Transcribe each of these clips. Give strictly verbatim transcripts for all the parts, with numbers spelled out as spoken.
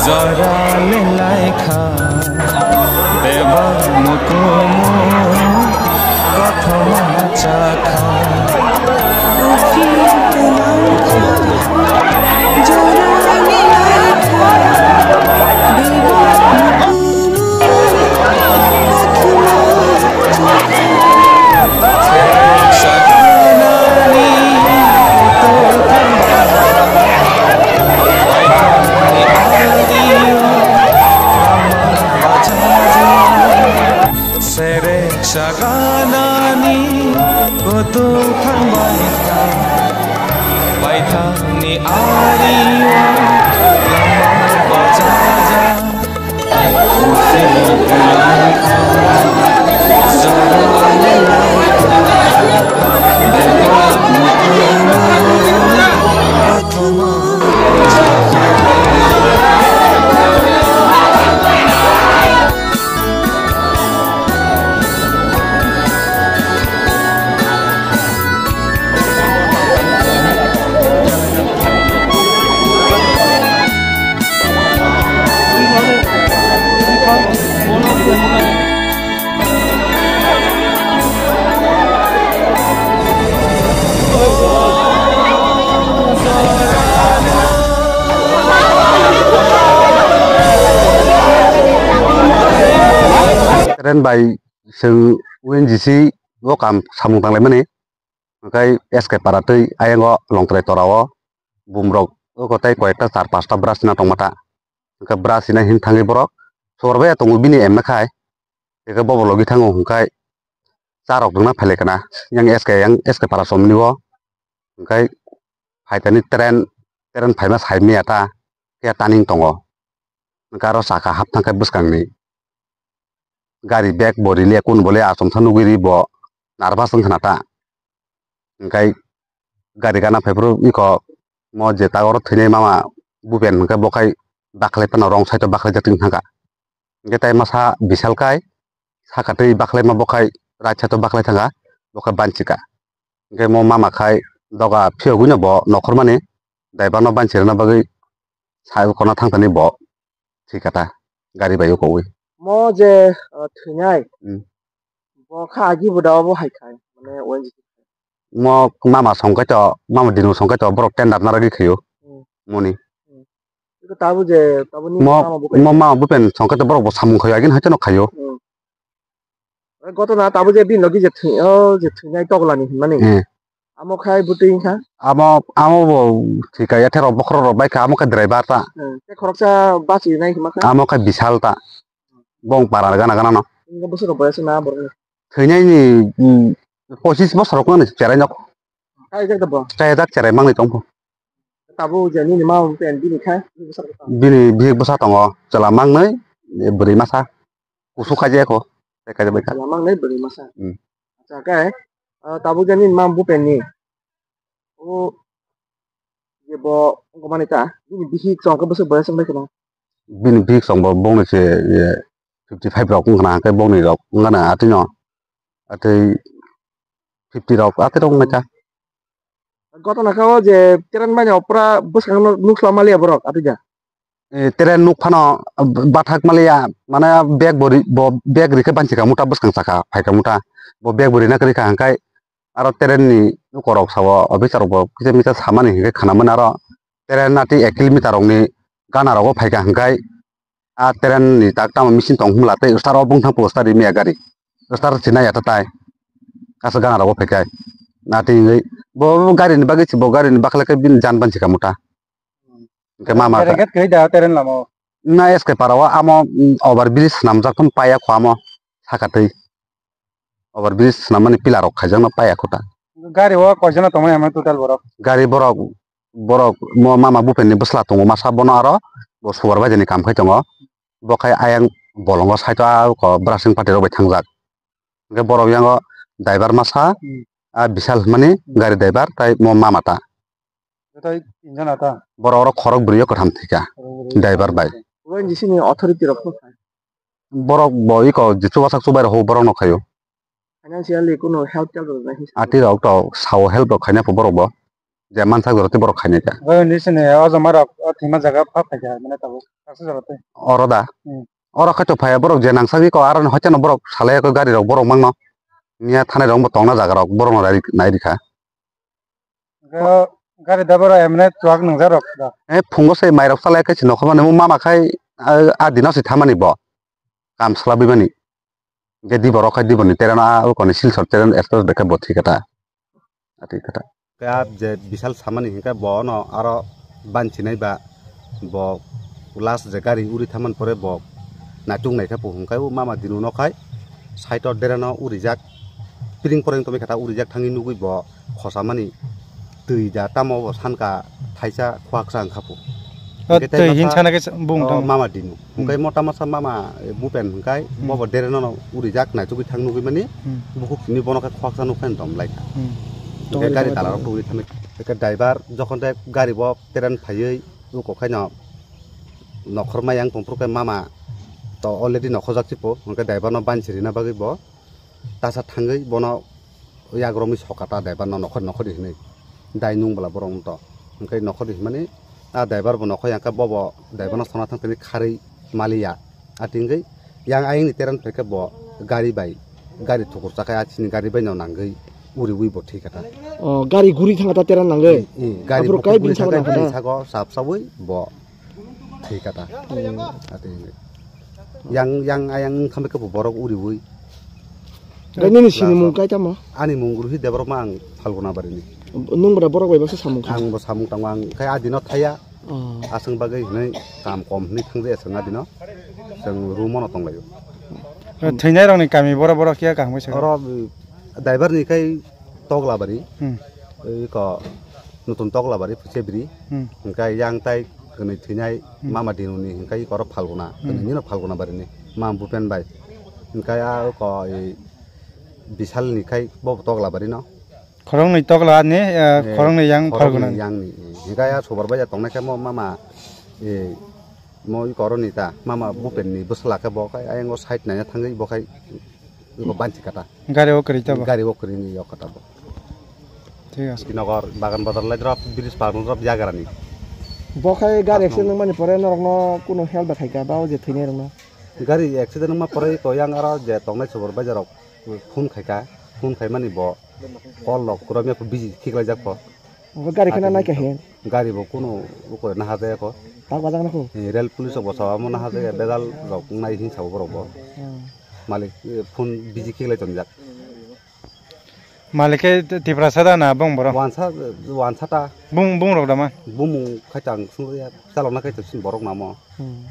Jora le laikha, bebak mukumu, kothoma chakha. Serek saganani kutung thangbai kha, baithangni ario lama bajajak. Tren bai chwng O N G C o kam samung tanglaimani. Hwnkhe S K para twi ayang o Longtrai tora o bumrok oko tei koi ekta char pasta bwrasina tongma ta. Hwnkhe bwrasina hin thangwi borok sor bai ya tongo bini emna khai. Hwnkhe bobo logi thango hwnkhe charok rwna phailai kana. Yang S K yang S K para somni o hwnkhe phaitani tren tren phaima sai maya ta khe taning tongo. Hwnkhe aro saka hap thangkhe bwskangni gari bag bo rili kunu bole achomsa nugwi ri bo nervous wngkha na ta. Hwnkhe gari gana phaiphuru iko mo je ta oro thwinai mama bupen hwnkhe bo khai bakhlai phano wrong side o bakhlaijak wng thangkha. Hwnkhe tai masa Bishal kai saka twi bakhlaima bo khai right side o bakhlai thangkha, bo khai banchika. Hwnkhe mo mama khai doga phiyogwino bo nokhormani driver no banchi rwna bagwi sai khorna thangthani bo thwi kha ta gari bai o kowi. Mo je, uh, thwinai, hmm, bo kha agi bo da obo hai khai, mane O N G C. Mo mama song kai to, mama dinu song kai to borok tender na rwgwi khaio. Hmm. Moni. Hmm. Iko tabu je, tabu ni mo, mama bukai mo mama bupen song kai to borok bo samung khaio, agin hai to no khaio. Hmm. Gotona tabu je bini logi je thwi-, o je thwinai toglani hinmani. Hmm. Amo khai bwtwi wngkha? Amo, amo bo thika ya, therok bokhorok rok bai kha, amo khe driver ta. Hmm, tei khoroksa bachwi nai hima kha? Amo khe Bishal ta. Bong para gana gana no. Wngkha bwswk rok boyas na borok ni? Thwinai ni, mm, pochis bosor rok no cherai nok. Chayajak da bo? Chayajak cherai mangni tong pho. Tabuk je nini ma pen bini kha, bini bwsa rok tong? Bini bihik bwsa tongo, chwla mangnwi, bwrwi masa. Kusu khaijak kho, tei kaijakbai kha. Chwla mangnwi bwrwi masa. Hmm. Acha khe, ah, tabuk je nini ma bupen ni. O je bo wngmani ta, bini bihik chwng khe bwswk boyas wngbai kheno? Bini bihik chwng bo bongni se, ye, fifty five rok wngkha na, hwnkhe bongni rok wngkha na atwino. Atwi fifty rok atwi rok wngkha. Gotona kha o je tren mani opra bwskango nukla maliya borok atwi da. Eh, tren nuk phano bathak maliya, mane bag bo ri-, bo bag rikhe banchi kha muta bwskang saka phaikha muta. Bo bag bo rina kwrwi kha hwnkhe aro tren ni lukorok sao officer rok bo kisa misa samani hwnkhe khwnamani aro tren atwi ek kilometer rokni gana rogo phaikha hwnkhe a tren ni tak tamo machine tong hwnla tei start o bwngthang po start rimya gari start sinai ya tatai kasa gana rogo phaikhai nati hwnkhe bo gari ni bagwi se bo gari ni bakhlai khe bini jan banchi kha muta. Hwnkhe mama Tere gate kwrwi da teren lama o. Na S K para o amo, mm, over bridge swnamjak tong paya kho amo saka twi. Over bridge swnamani pillar rok khaijakno paya kho ta. Gari o koijana tongmani amo total borok? Gari borok, borok mo mama bupen ni bwsla tongo masa bono aro bo supervisor ni kam khai tongo. Bo khai ayang bolongo side o a kho brasing party rok bai thangjak. Hwnkhe borok yango driver masa, hmm, a Bishal hwnmani, hmm, gari driver tai mo mama ta. Joto tinjon ata? Borok oro khorok bwrwi o kwtham thwikha. Khorok bwrwi. Driver bai. O N G C ni authority rok no khai? Borok bo iko je chubasak chubai rok borok no khaio. Financially kuno help tel rok nai? Ati rok to sao help rok khaina pho borok bo. Je mansak jora tei borok khainai ta. Oini sini o joma rok o thwima jaga pha phaikha mane tabuk. Kaisa jora tei. Oro da. Hmm. Oro khaito phaiya borok je nangsak iko aro ni hoiteno borok salai ko gari rok borok mangno. Niya thanai rok bo tongna jaga rok borok no nai rikha. Ga-, gari da bora emne chuak nungjak rok da. Eh, phungo se mai rok salai kai si nokhor mani mo mama khai, ah, ah, dino si thamani bo. Kam sla bimani. Ge di borok khai di boni tereno ah, ukoni Silchar tereno express bekhe bo thikata. Ati kata. Kaya je bisal samani hingke bo no aro banchi nai ba bo last je gari uri thaman pore bo naituk naikha po hingkai o mama dinu no khai side o dereno urijak piring poreng tongwi kata urijak thangwi nugui bo khosamani twi da tamo bo sanka thaisa khwaksa wngkha po. O hingke tei twi masa hinsana khe bung o tamo. Mama dinu. Hmm. Hingkai mota masa mama, eh, bupen hingkai, hmm, bobo dereno no urijak naitugwi thang nugwi mani, hmm, bukhuk simi bono khe khwaksa nukhe dom lai kha. Hmm. Hingke gari dalarok tugwi thangwi, hingke driver jokhon de gari bo teren phaiwi uko khaino nokhor mayang tongphuru khe mama to already nokhorjak sipo, hingke driver no banchi rina bagwi bo tasa thangwi bono yagromwi sokata driver no nokhor nokhor hinwi dai nung bwla borok wngto. Hingke nokhor hinmani a driver bo nokhor yang khe bobo driver no sona thang tini kharwi maliya. A tingwi yang ayang ni terang phaikhe bo gari bai gari thukur chakhai a chini gari bai no nangwi uriwi bo thwi kata. O gari guri thang kata terang nangwi? I, i, gari aphuru bo kai guri bini sago thang nang kata? Bini sago sap sawi bo thwi kata. Hmm. A tingwi. Yang, yang ayang wngkha khe bo borok uriwi. Nini sini mung kai tamo? Ani mung ruhi Debbarma ang Phalguna barini. Nung bwra borok bai baksa samung kha? Ang bo samung tango ang khai adino thaya. Oh. Aswng bagwi hinwi kam kom hinwi thangde aswng adino. Chwng room ono tonglaio. Thwinai rokni kami bora bora khe kaham khe sakha? Oro driver ni khai Toglabari. Hmm. Oi ko nutun Toglabari Phuchebri. Hmm. Hingkai yang tai kwnwi thwinai, hmm, mama dinuni hingkai oro Phalguna. Hmm. Kwnwi nino Phalguna barini. Ma Bupen bai. Hingkai a ko i Bisal ni khai bo Toglabari no. Khoroknwi Togla ni, eh, eh, khoroknwi yang khoroknwi Phalguna ni. Yang ni. Hingkai a subar bai tongnai khe mo mama, eh, mo i koroni ta mama Bupen ni bwsla khe bo khai ayang o side naina thangwi bo khai. Iko banchi kata. Gari o kwrwi tabo? Gari o kwrwi ni yok kata bo. Thik ase. Nogor Bagan Bazar lai drop, bridge par drop yagra ni. Bo khai gari accident wngmani pore norok no kuno help da khaika ba o je thwinai rok no? Gari accident wngma pore ko yang aro je tongnai sobor bajar rok phone khaika, phone khaimani bo call rok kwrwngya busy khiklai jak pho. Obo gari kheno naikha he. Gari bo kuno uko naha jaya ko. Tak bajak nako. Eh, rail police rok bo sawa mo naha jaya bedal rok nai hin sabo borok bo. Hmm. Malik, eh, phone busy khiklai tonjak. Malik khe Tiprasa da na bong borok? Wansa, wansa ta. Bung, bung rok da ma? Bumung khai tang sung ya chalok na khai tang sin borok namo. Hmm.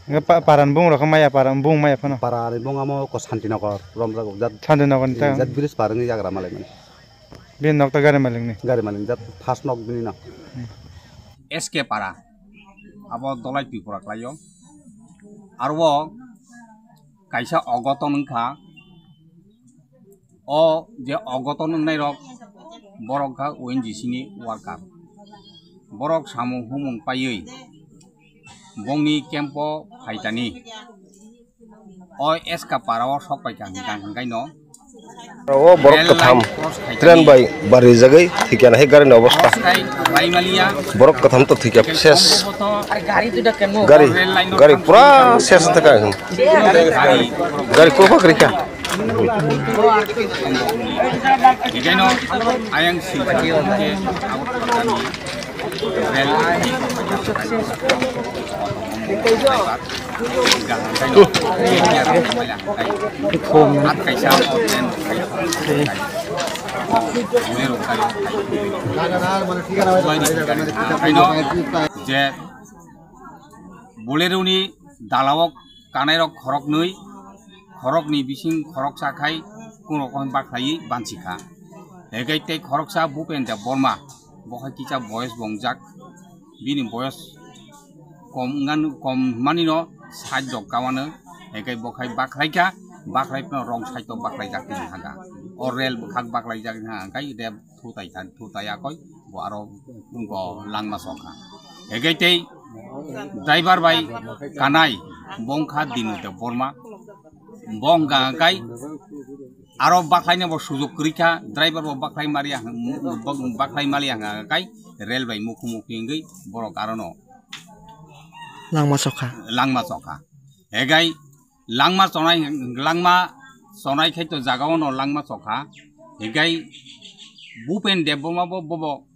Nge pa-, paran bung rok maya paran bung maya phano. Para ni bung amo ko Santinagar, Romjak jat. Santinagar ni ta. Jat bridge par ni yagra malai mani. Bini nok ta gari malik ni? Gari malik jat first nok bini no. Hmm. S K para. Abo Dolai Tripura khlaio. Aro kaisa ogoton wngkha. O je ogoton wngnai rok borok kha O N G C ni worker. Borok samung humung paiwi bongni camp o phaitani. O S K para o sok paikha hingkha hingkaino. O borok kwtham train bai barijagwi thikya hai gari ni obostha. Borok kwtham to thikya ses. Gari, gari pura ses thaka. Gari kwbak rikha. Hingkaino ayang silkha je Bolero ni dalao kanairok khoroknwi, khorokni bising khoroksa khai kungrok bakhlaiwi bansi kha. Hegai tei khoroksa Bhupen Deb Borma, bo hai kisa boyos bo wngjak, bini boyos kom wngmani, kom manino side rok kawano, hegai bo khai bakhlai kha, bakhlai phano wrong side o bakhlai jak tong kha. O rel bwkhak bakhlai jak wngkha, hwnkhe rel thutai than, thutai yakoi, bo aro bo langma sok kha. Hegai tei driver bai kanai bo wngkha Dinu Deb Borma. Bo wngkha kai aro bakhlai no bo sujok kwrwi kha, driver bo bakhlai mari, bakhlai mali wngkha kai rel bai mukhu mukhi wngwi borok arono langma chokha. Langma chokha. Hegai langma chonai, langma chonai khai to jaga ono langma chokha. Hegai Bhupen Debbarma bo bobo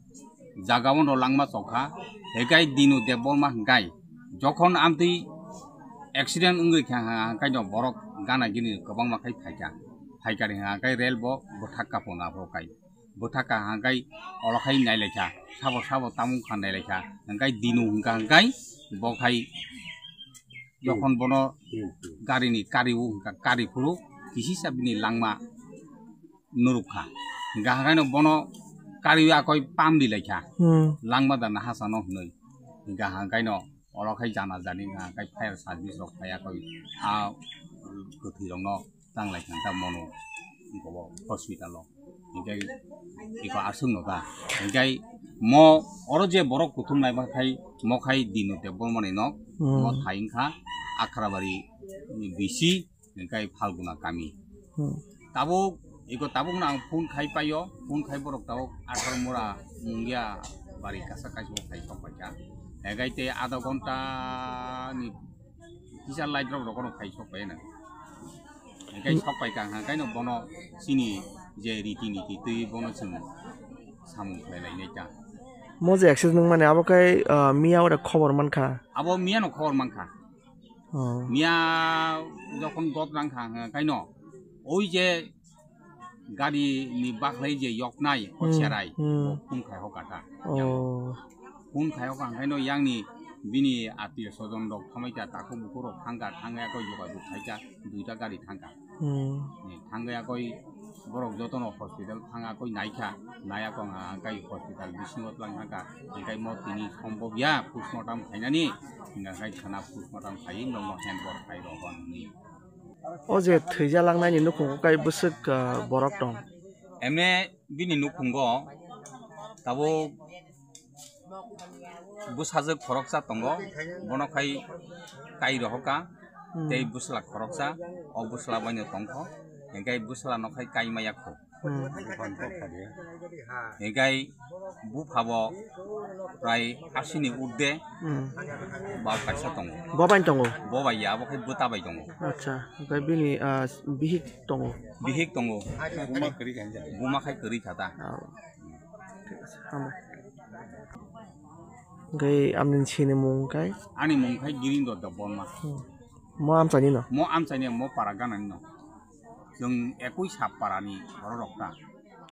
jaga ono langma chokha. Hegai Dinu Debbarma hwnkhe jokhon amtwi accident wngwi kha hwnkhe no borok gana gini kwbangma khai phaikha. Phaikha hwnkhe rel bo bwthak kapung aphuru khai. Bwthaka hwnkhe olo khai nailaikha, sabo sabo tamung kha nailaikha, hwnkhe Dinu hwnkha hwnkhe bo khai jokhon bono garini kari o hwnkha kari phuru kisisa bini langma nurukha, hwnkha hwnkhe no bono kari o akoi pam di laikha, Hmm. langma da nahasano hwnwi, hwnkha hwnkhe no olo khai jana jani hwnkha hwnkhe fire service rok phai akoi a kwthwi rokno tanglai thangkha mono hospital o. Hinkhe iko aswk no ta. Hinkhe mo oro je borok kuthum naiba khai mo khai Dinu Debbarmani nok, Hmm. mo thai wngkha Akrabari bisi, hinkhe Phalguna kami. Hmm. Tabuk iko tabuk no ang phone khai paio, phone khai borok tabuk atharo mura mungya bari kasa kaisa khai sok paikha. Hinkhe tei adha ghonta ni kisa light rok rokno khai sok paina. Hinkhe sok paikha hwnkhe no bono chini je riti niti twi bono chwng samung khlai lainai ta. Mo je accident wngmani abo khai, ah, miya ore khobor mankha. Abo miya no khobor mankha. Oh. Miya jokhon got rang kha hwnkhe no oi je gari ni bakhlai je yoknai o Hmm, cherai hmm. bo phone khai hoka ta. Oh. Phone khai hoka hwnkhe no yang ni bini atiyo sojon rok thamai ta takhuk bukhuk rok thangkha, thangya koi jogajog khaikha duita gari thangkha. Hmm. Ni thangya koi borok jotono hospital thanga koi naikha, naya kong hwnkhe hospital bisingo twlang thangkha, hwnkhe mo tini sombobya postmortem khainani, hwnkhe khana postmortem khaiwi nokno hand over khai rw hwnwi. O je thwijalangnai ni nukhungo kai bwswk, ah, borok tong? Emne bini nukhungo tabuk bwsajwk khoroksa tongo, bono khai kai rohoka, Hmm. tei bwsla khoroksa, o bwsla baino tongkho, hinkhe bwsla no khai kai maya kho. Hmm. Hinkhe bupha bo prai asini urde Hmm. ba kaisa tongo. Bo bai tongo? Bo bai ya, abo khai bwta bai tongo. Acha, hinkhe bini, ah, bihik tongo? Bihik tongo. Buma khai kwrwi kha ta. Oh. Thik ase, hambai. Hinkhe amni sini mung khai? Ani mung khai Girindo Debbarma. Hmm. Mo amchaini no? Mo amchaini, mo para ganani no. Chwng ekui sap parani borok rok ta.